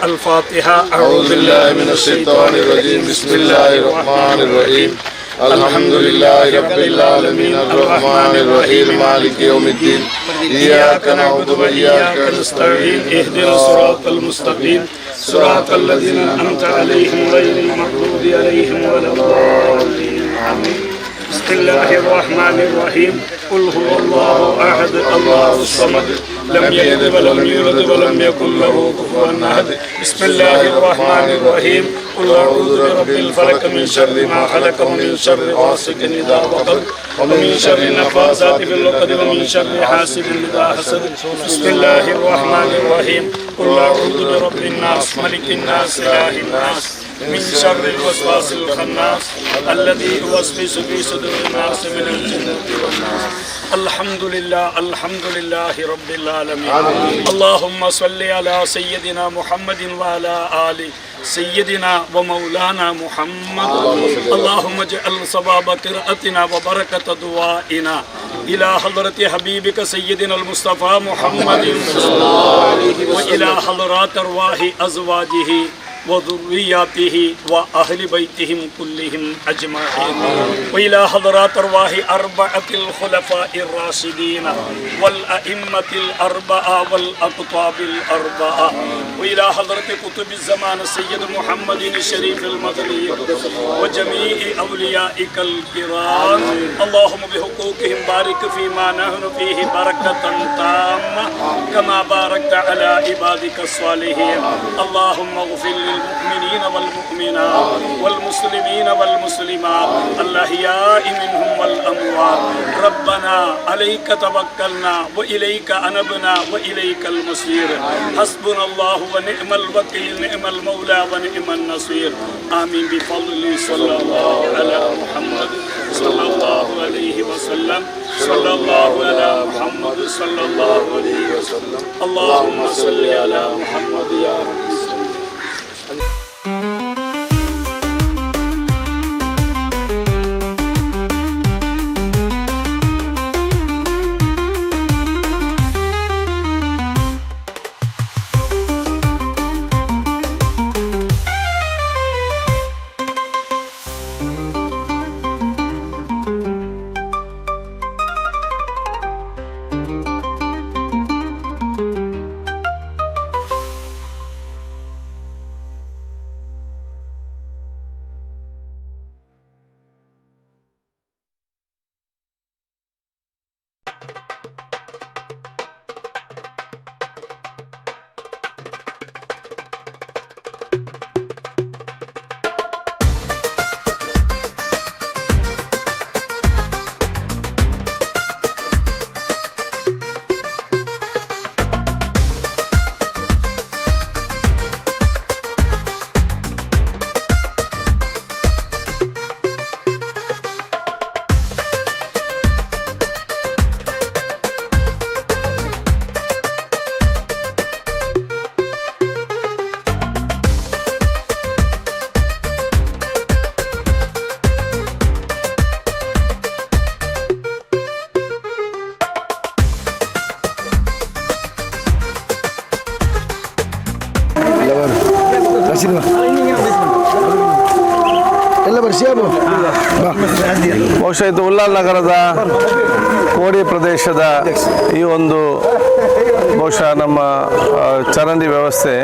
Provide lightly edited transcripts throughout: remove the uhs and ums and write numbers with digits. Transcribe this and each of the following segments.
الفاتحة. أعوذ بالله من الشيطان الرجيم. بسم الله الرحمن الرحيم. الحمد لله رب العالمين الرحمن الرحيم مالك يوم الدين إياك نعبد وإياك نستعين اهدنا الصراط المستقيم صراط الذين أنعمت عليهم غير المغضوب عليهم ولا الضالين. آمين. بسم الله الرحمن الرحيم. قل هو الله أحد الله الصمد لم يلد ولم يولد ولم يكن له كفوا أحد. بسم الله الرحمن الرحيم. قل أعوذ برب الفلق من شر ما خلق ومن شر غاسق إذا وقب ومن شر النفاثات في العقد ومن شر حاسد إذا حسد. بسم الله الرحمن الرحيم. قل أعوذ برب الناس ملك الناس إله الناس من شر الوسواس الخناس الذي يوسوس في صدور الناس من الجنة والناس. الحمد لله، الحمد لله رب العالمين. اللهم صل على سيدنا محمد وعلى آل سيدنا ومولانا محمد. اللهم اجعل ثواب قراءتنا وبركة دعائنا إلى حضرة حبيبك سيدنا المصطفى محمد وإلى حضرات أرواح أزواجه وذرياته وأهل بيتهم كلهم أجمعين وإلى حضرات أرواح أربعة الخلفاء الراشدين والأئمة الأربعة والأقطاب الأربعة وإلى حضرة قطب الزمان السيد محمد الشريف المدني وجميع أوليائك الكرام. اللهم بحقوقهم بارك فيما نحن فيه بركة تامة كما باركت على عبادك الصالحين. اللهم اغفر للمؤمنين والمؤمنات والمسلمين والمسلمات الأحياء منهم والأموات. ربنا عليك توكلنا وإليك أنبنا وإليك المصير. حسبنا الله ونعم الوكيل، نعم المولى ونعم النصير. آمين. بفضل صلى الله على محمد صلى الله عليه وسلم. صلى الله على محمد صلى الله عليه وسلم. اللهم صل على محمد يا رب. ಎಲ್ಲ ಬರ್ಸಿ. ಬಹುಶಃ ಇದು ಉಲ್ಲಾಲ್ ನಗರದ ಕೋಡಿ ಪ್ರದೇಶದ ಈ ಒಂದು ಬಹುಶಃ ನಮ್ಮ ಚರಂಡಿ ವ್ಯವಸ್ಥೆ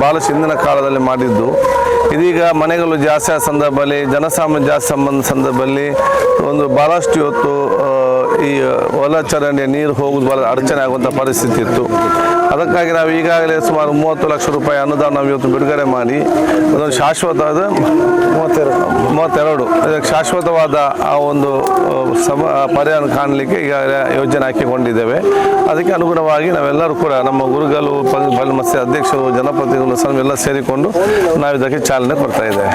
ಭಾಳಷ್ಟು ಹಿಂದಿನ ಕಾಲದಲ್ಲಿ ಮಾಡಿದ್ದು. ಇದೀಗ ಮನೆಗಳು ಜಾಸ್ತಿ ಆದ ಸಂದರ್ಭದಲ್ಲಿ, ಜನಸಾಮಾನ್ಯ ಜಾಸ್ತಿ ಸಂಬಂಧ ಸಂದರ್ಭದಲ್ಲಿ ಒಂದು ಭಾಳಷ್ಟು ಇವತ್ತು ಈ ಹೊಲ ಚರಂಡಿಯ ನೀರು ಹೋಗುವುದು ಭಾಳ ಅಡಚಣೆ ಆಗುವಂಥ ಪರಿಸ್ಥಿತಿ ಇತ್ತು. ಅದಕ್ಕಾಗಿ ನಾವು ಈಗಾಗಲೇ ಸುಮಾರು 30 ಲಕ್ಷ ರೂಪಾಯಿ ಅನುದಾನ ನಾವು ಇವತ್ತು ಬಿಡುಗಡೆ ಮಾಡಿ ಅದೊಂದು ಶಾಶ್ವತವಾದ 32. 32 ಅದಕ್ಕೆ ಶಾಶ್ವತವಾದ ಆ ಒಂದು ಸಮ ಪರಿಹಾರ ಕಾಣಲಿಕ್ಕೆ ಈಗಾಗಲೇ ಯೋಜನೆ ಹಾಕಿಕೊಂಡಿದ್ದೇವೆ. ಅದಕ್ಕೆ ಅನುಗುಣವಾಗಿ ನಾವೆಲ್ಲರೂ ಕೂಡ ನಮ್ಮ ಗುರುಗಳು, ಮಸ್ತಿ ಅಧ್ಯಕ್ಷರು, ಜನಪ್ರತಿನಿಧಿಗಳು ಸಹ ಎಲ್ಲ ಸೇರಿಕೊಂಡು ನಾವು ಇದಕ್ಕೆ ಚಾಲನೆ ಕೊಡ್ತಾ ಇದ್ದೇವೆ.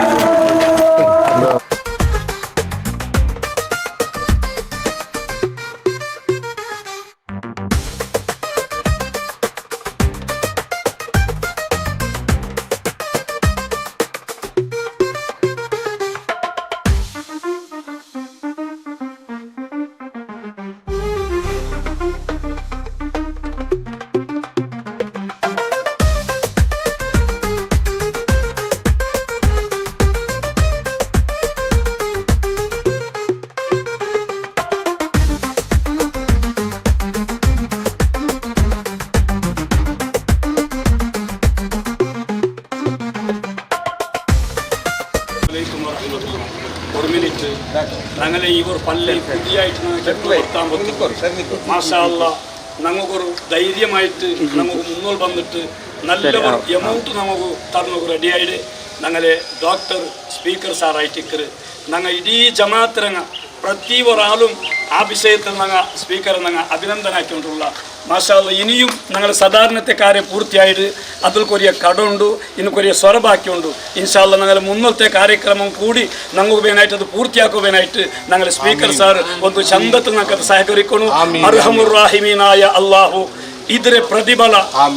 ഞങ്ങളെ ഈ ഒരു പള്ളി പുതിയായിട്ട് ഞങ്ങൾക്ക് നിർത്താൻ പറ്റും. മാഷാ അല്ലാ, നമുക്കൊരു ധൈര്യമായിട്ട് നമുക്ക് മുന്നോട്ട് വന്നിട്ട് നല്ല ഒരു എമൗണ്ട് നമുക്ക് തന്നു റെഡിയായിട്ട് ഞങ്ങളെ ഡോക്ടർ സ്പീക്കർ സാറായിട്ട് ഞങ്ങൾ ഇടീ ജമാഅത്തിരങ്ങ പ്രതി ഒരാളും ആ വിഷയത്തിൽ ഞങ്ങൾ സ്പീക്കർ ഞങ്ങൾ അഭിനന്ദനാക്കിക്കൊണ്ടുള്ള. മാഷാല്ല, ഇനിയും ഞങ്ങൾ സാധാരണത്തെ കാര്യം പൂർത്തിയായിട്ട് അതിൽ കൊറിയ കടമുണ്ട്, ഇനി കൊറിയ സ്വര ബാക്കിയുണ്ട്. ഇൻഷാല്ല, ഞങ്ങൾ മുന്നത്തെ ಕಾರ್ಯಕ್ರಮ കൂടി ഞങ്ങൾക്ക് വേനായിട്ട് അത് പൂർത്തിയാക്കുവാനായിട്ട് ഞങ്ങൾ സ്പീക്കർ സാർ ಒಂದು ಚಂದത്തിൽ ഞങ്ങൾക്ക് സഹകരിക്കണം. അർഹമുറാഹിമീനായ അള്ളാഹു, ഇതിരെ പ്രതിഫല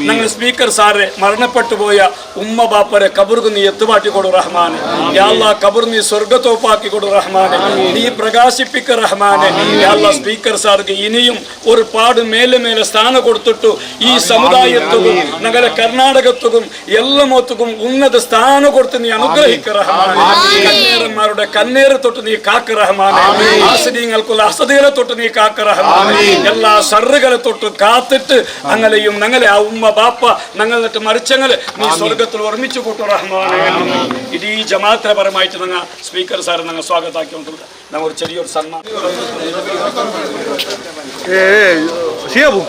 ഞങ്ങൾ സ്പീക്കർ സാറെ മരണപ്പെട്ടു പോയ ഉമ്മ ബാപ്പരെ കബറുക്ക് നീ എത്തുപാട്ടി കൊടു റഹ്മാനെ. യാ അല്ലാ, കബർ നീ സ്വർഗത്തോപ്പാക്കി കൊടു റഹ്മാനെ, നീ പ്രകാശിപ്പിക്ക റഹ്മാനെ. യാ അല്ലാ, സ്പീക്കർ സാർക്ക് ഇനിയും ഒരുപാട് മേലെ മേലെ സ്ഥാനം കൊടുത്തിട്ടു ഈ സമുദായത്തും ഞങ്ങളുടെ കർണാടകത്തും എല്ലാ മൊത്തുക്കും ഉന്നത സ്ഥാനം കൊടുത്ത് നീ അനുഗ്രഹിക്ക റഹ്മാനെ. കന്നേറന്മാരുടെ കന്നേറ് തൊട്ട് നീ കാക്ക റഹ്മാനെ. ആസദീങ്ങൾക്കുള്ള അസദികളെ തൊട്ട് നീ കാക്ക റഹ്മാനെ. എല്ലാ ഷർറുകളെ തൊട്ട് കാത്തിട്ട് അങ്ങനെയും ഞങ്ങളെ ആ ഉമ്മ ബാപ്പ ഞങ്ങൾ എന്നിട്ട് മരിച്ചങ്ങളെ നീ സ്വർഗത്തിൽ ഒരുമിച്ച് കൂട്ടു റഹ്മാനെ. ഇടീ ജമാഅത്തപരമായിട്ട് ഞങ്ങൾ സ്പീക്കർ സാർ ഞങ്ങൾ സ്വാഗതാക്കിക്കൊണ്ടുള്ള ഞങ്ങൾ ഒരു ചെറിയൊരു സന്മാനം. ഏ, ശിയാബു.